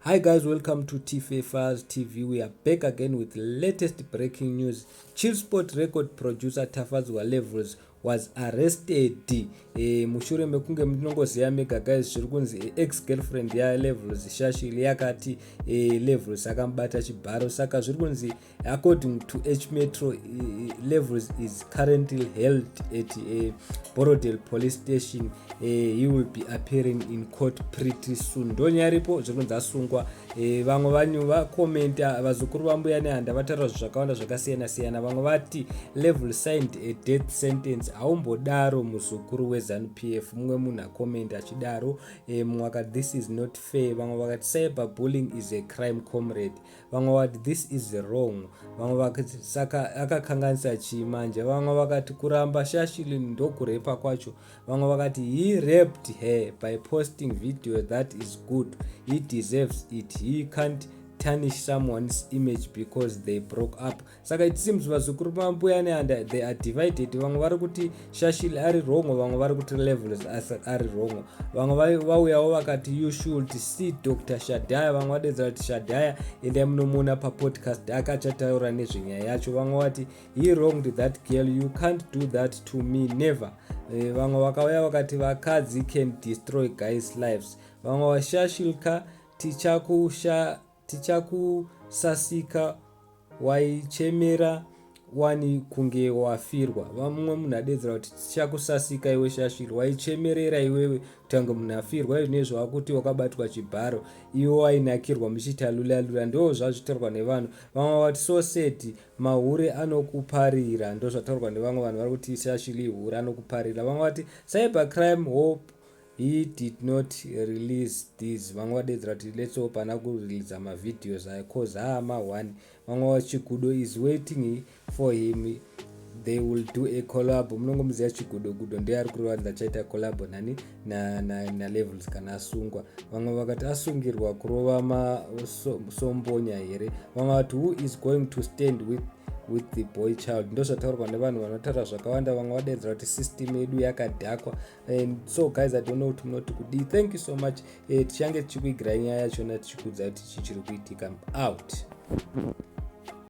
Hi guys, welcome to TFA TV. We are back again with latest breaking news. Chillspot record producer Tafadzwa Levels was arrested mushure mekunge, munongoziva mega guys, zviri kunzi ex girlfriend yaLevels, Shashil, yakati Levels akamubata chibharo. Saka zviri kunzi, according to H Metro, Levels is currently held at Borrowdale Police Station. He will be appearing in court pretty soon. Ndonyaya iripo, zviri kunzi asungwa. Vamwe vanhu vakomenta, vazukuru vaMbuya Nehanda vataura zvinhu zvakawanda zvakasiyana siyana. Vamwe vati, "Level signed a death sentence. Haumbodaro, muzukuru weZANU PF." Mumwe munhu akomenda achidaro. Mumwe akati, "This is not fair." Vamwe vakati, "Cyber bullying is a crime, comrade." Vamwe vakati, "This is wrong." Vamwe vakati, "Saka akakanganisa chii manje?" Vamwe vakati, "Kuramba Shashili ndokurepa kwacho." Vamwe vakati, "He raped her by posting video. That is good. He deserves it. He can't tarnish someone's image because they broke up." Saka it seems vazukuru vaMbuya Nehanda, they are divided. Vamwe vari kuti Shashil ari wrong, vamwe vari kuti Levels ari wrong. Vamwe vauyawo vakati, "You should see Dr Shadaya." Vamwe vadedzera kuti, "Shadaya, endai munomuona papodcast, akachataura nezvenyaya yacho." Vamwe vati, "He wronged that girl. You can't do that to me, never." Vamwe vakauya vakati, "Vakadzi can destroy guys' lives." Vamwe, "Vashashilka, tichakusasika. Waichemera wani kunge wafirwa." Vamwe munhu adedzera kuti, "Tichakusasika iwe Shashiri, waichemerera iwewe kutange munhu afirwa. Izvinezvi wakuti wakabatwa chibharo, iwe wainakirwa muchiita lula lula." Ndo zvazvitaurwa nevanhu. Vamwe vati, "So sad, mahure anokuparira." Ndo zvataurwa nevamwe vanhu, vari kuti Shashiri hure, anokuparira. Vamwe vati, "Cyber crime, hope he did not release this." Vamwe vadedzera kuti, "Let's hope haana kureleasa mavideos aya, cause haama1." Vamwe, "Chigudo is waiting for him. They will do a collab." Munongomuziva Chigudo Gudo, ndiye ari kureva ndachaita collab nani? NaLevels kana asungwa. Vamwe vakati, "Asungirwa kurova masombonya here?" Vamwe vati, "Who is going to stand with the boy child?" Ndo zvataurwa nevanhu vanotaura zvakawanda. Vamwe vadedzera kuti system yedu yakadhakwa. And so guys, I don't know kuti munoti kudii. Thank you so much. Tichange tichikuigirai nyaya yachona, tichikuudza kuti chichiri kuitika. Out.